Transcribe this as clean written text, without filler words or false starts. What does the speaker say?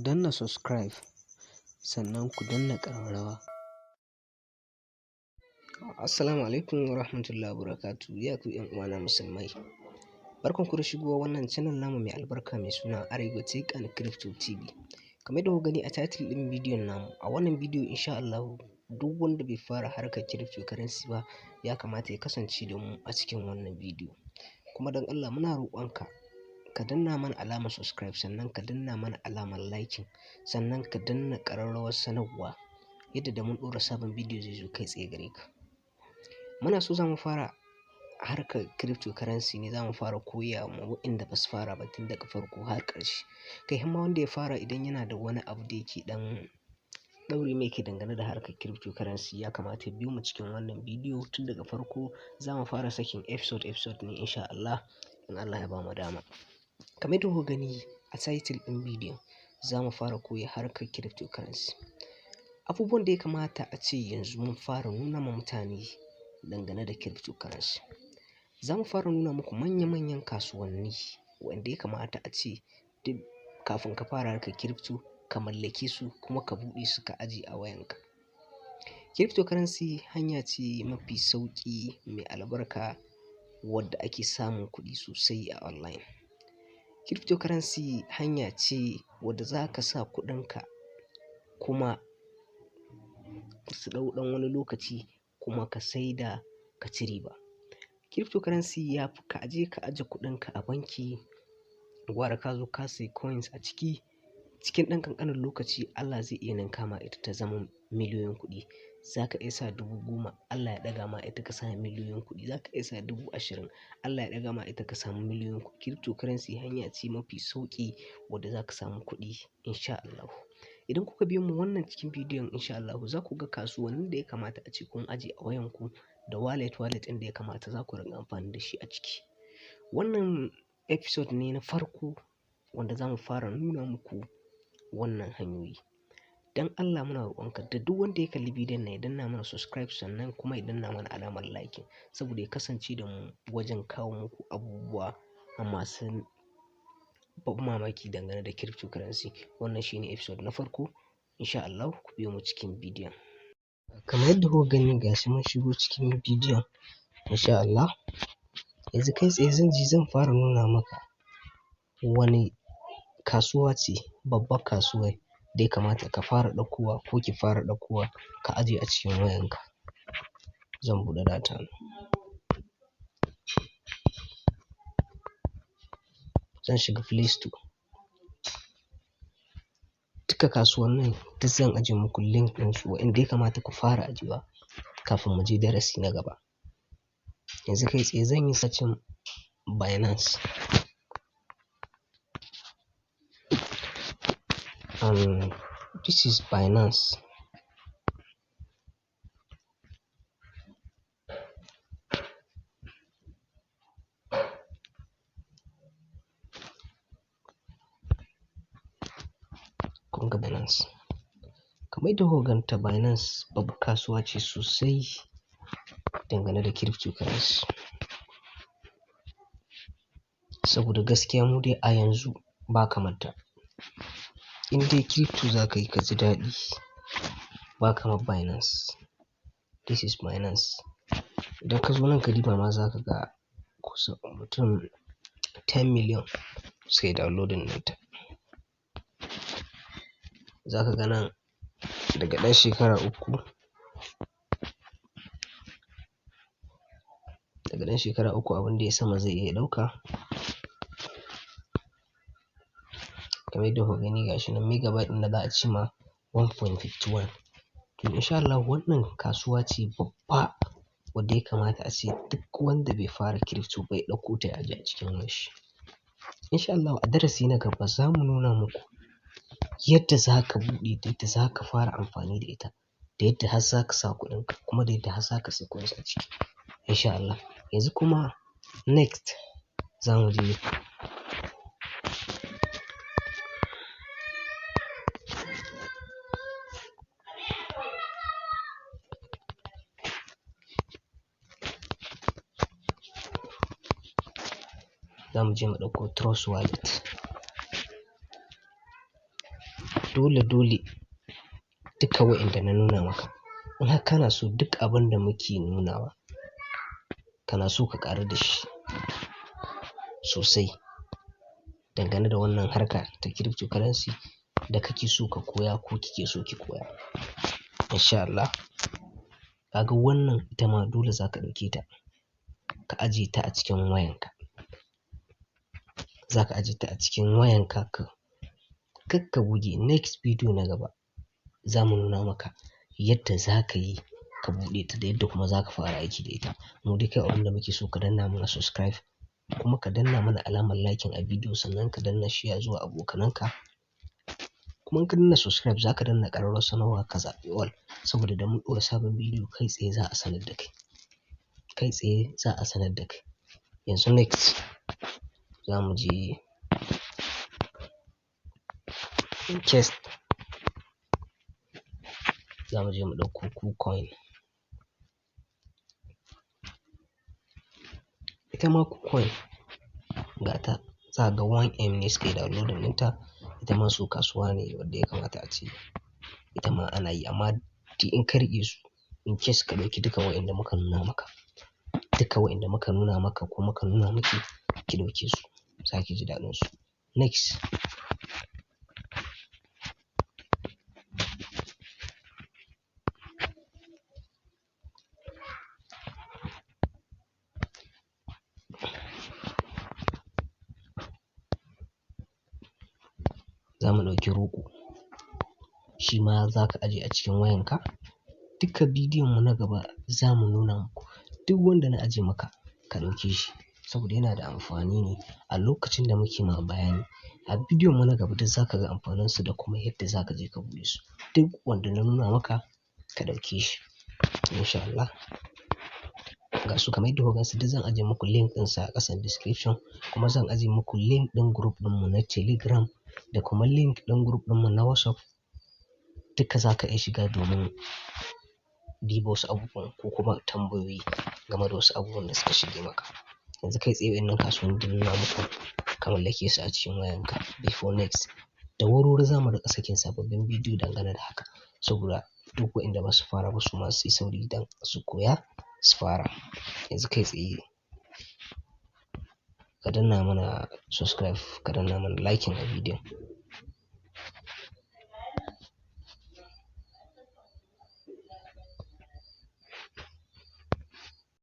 Danna subscribe sannan ku danna ƙararrawa. Assalamu alaikum wa rahmatullahi wa barakatuh. Ya ku ƴan uwana musulmai. Barkan ku da shigowa wannan channel namu mai albarka mai suna Arewa Tech and Crypto TV. Kamar yadda kuka gani a title ɗin bidiyon namu, a wannan bidiyo insha Allahu duk wanda bai fara harkar cryptocurrency ba ya kamata ya kasance da mu a cikin wannan bidiyo. Kuma don Allah muna roƙonka ka danna mana alamar subscribe, sannan ka danna mana alamar liking, sannan ka danna ƙararrawar sanarwa yadda da mun ɗora sabon bidiyo zai zo kai tsaye gare ka. Muna so za mu fara harkar cryptocurrency ne, za mu fara koya ma waɗanda ba su fara ba tun daga farko har ƙarshe. Kai har ma wanda ya fara, idan yana da wani abu da yake ɗan ɗaure mai kai dangane da harkar cryptocurrency, ya kamata ya biyo mu cikin wannan bidiyo tun daga farko. Za mu fara sakin episode episode ne insha Allah, in Allah ya bamu dama. Kamar yadda kuka gani a title ɗin bidiyon, za mu fara koya harkar cryptocurrency. Abubuwan da ya kamata a ce yanzu mun fara nuna ma mutane dangane da cryptocurrency. Za mu fara nuna muku manya-manyan kasuwanni wanda ya kamata a ce duk kafin ka fara harkar crypto ka mallake su, kuma ka buɗe su ka ajiye a wayanka. Cryptocurrency hanya ce mafi sauƙi mai albarka wadda ake samun kuɗi sosai a online. Cryptocurrency hanya ce wadda za ka sa kuɗinka kuma su ɗau ɗan wani lokaci, kuma ka saida ka ci riba. Cryptocurrency ya fi ka je ka aje kuɗinka a banki, gwara ka zo ka sayi coins a ciki, cikin ɗan ƙanƙanin lokaci Allah zai iya ninka ma ita ta zama miliyoyin kuɗi. Za ka iya sa 10,000, Allah ya ɗaga ma ita ka samu miliyoyin kuɗi. Za ka iya sa 20,000, Allah ya ɗaga ma ita ka samu miliyoyin kuɗi. Cryptocurrency hanya ce mafi sauƙi wadda za ka samu kuɗi insha Allahu. Idan kuka biyo mu wannan cikin bidiyon, insha Allahu za ku ga kasuwannin da ya kamata a ce kun aje a wayanku da wallet wallet ɗin da ya kamata za ku rinƙa amfani da shi a ciki. Wannan episode ne na farko wanda za mu fara nuna muku wannan hanyoyi. Don Allah muna roƙonka da duk wanda ya kalli bidiyon nan ya danna mana subscribe, sannan kuma ya danna mana alamar liking, saboda ya kasance da mu wajen kawo muku abubuwa masu ban mamaki dangane da cryptocurrency. Wannan shine episode na farko. Insha Allahu ku biyo mu cikin bidiyon. Kamar yadda kuka gani, gashi mun shigo cikin bidiyon insha Allah. Yanzu kai tsaye zan je zan fara nuna maka wani kasuwa ce babbar kasuwar da ya kamata ka fara ɗaukowa ko ki fara ɗaukowa ka ajiye a cikin wayanka. Zan buɗe data na. Zan shiga Play Store. Duka kasuwannin duk zan ajiye muku link ɗinsu waɗanda ya kamata ku fara ajiyewa kafin mu je darasi na gaba. Yanzu kai tsaye zan yi searching Binance. And this is Binance. Kun ga Binance. Kamar yadda kuka ganta, Binance babbar kasuwa ce sosai dangane da cryptocurrency. Saboda gaskiya mu dai a yanzu ba kamar ta. In dai crypto za ka yi ka ji daɗi, ba kamar Binance. This is Binance. Idan ka zo nan ka diba ma, za ka ga kusan mutum 10 million suka yi downloading ɗinta. Za ka ga nan daga ɗan shekara 3, daga ɗan shekara 3 abin da ya sama zai iya ɗauka. Kamar yadda kuka gani, gashi nan megabyte ɗin da za a ci ma 1.51. To, insha Allah wannan kasuwa ce babba wadda ya kamata a ce duk wanda bai fara crypto ba ya ɗauko ta ya ajiye a cikin wayarshi. Insha Allahu a darasi na gaba za mu nuna muku yadda za ka buɗe ta, yadda za ka fara amfani da ita, da yadda har za ka sa kuɗinka, kuma da yadda har za ka sayi coins a ciki. Insha Allah. Yanzu kuma next za mu je mu ɗauko Trust Wallet. Dole dole duka wa'inda na nuna maka. In har kana so duk abin da muke nunawa kana so ka ƙaru da shi sosai dangane da wannan harka ta cryptocurrency da kake so ka koya ko kike so ki koya. In sha Allah, kaga wannan ita ma dole za ka ɗauke ta ka ajiye ta a cikin wayanka. Za ka ajiye ta a cikin wayanka ka kakka buge. Next video na gaba za mu nuna maka yadda za ka yi ka buɗe ta da yadda kuma za ka fara aiki da ita. Mu dai kawai abin da muke so, ka danna mana subscribe kuma ka danna mana alamar liking a bidiyo, sannan ka danna share zuwa abokananka. Kuma in ka danna subscribe, za ka danna ƙararrawar sanarwa, ka zaɓi all, saboda da mun ɗora sabon bidiyo kai tsaye za a sanar da kai. Kai tsaye za a sanar da kai. Yanzu next za mu je case, za mu je mu ɗauko KuCoin. Ita ma KuCoin ga ta, za ka ga 1M ne suka yi downloading ɗinta. Ita ma su kasuwa ne wadda ya kamata a ce ita ma ana yi, amma duk in ka riƙe su, in case ka ɗauki duka wa'inda muka nuna maka, duka wa'inda muka nuna maka ko muka nuna miki, ki ɗauke su, za ki ji daɗin su. Next. Za mu ɗauki Roqqu. Shi ma za ka ajiye a cikin wayanka. Duka bidiyon mu na gaba za mu nuna muku duk wanda na ajiye maka ka ɗauke shi saboda yana da amfani ne a lokacin da muke ma bayani. A bidiyon mu na gaba duk za ka ga amfaninsu da kuma yadda za ka je ka buɗe su. Duk wanda na nuna maka ka ɗauke shi in sha Allah. Ga su kamar yadda kuka gansu, duk zan ajiye muku link ɗinsa a ƙasan description, kuma zan ajiye muku link ɗin group ɗinmu na Telegram da kuma link ɗin group ɗinmu na WhatsApp. Duka za ka iya shiga domin diba wasu abubuwan ko kuma tambayoyi game da wasu abubuwan da suka shige maka. Yanzu kai tsaye wa'innan kasuwanni da na nuna muku, ka mallake su a cikin wayanka before next. Da wuri-wuri za mu riƙa sakin sababbin bidiyo dangane da haka saboda duk wa'inda ba su fara ba su ma su yi sauri don su koya su fara. Yanzu kai tsaye ka danna mana subscribe, ka danna mana liking a bidiyon.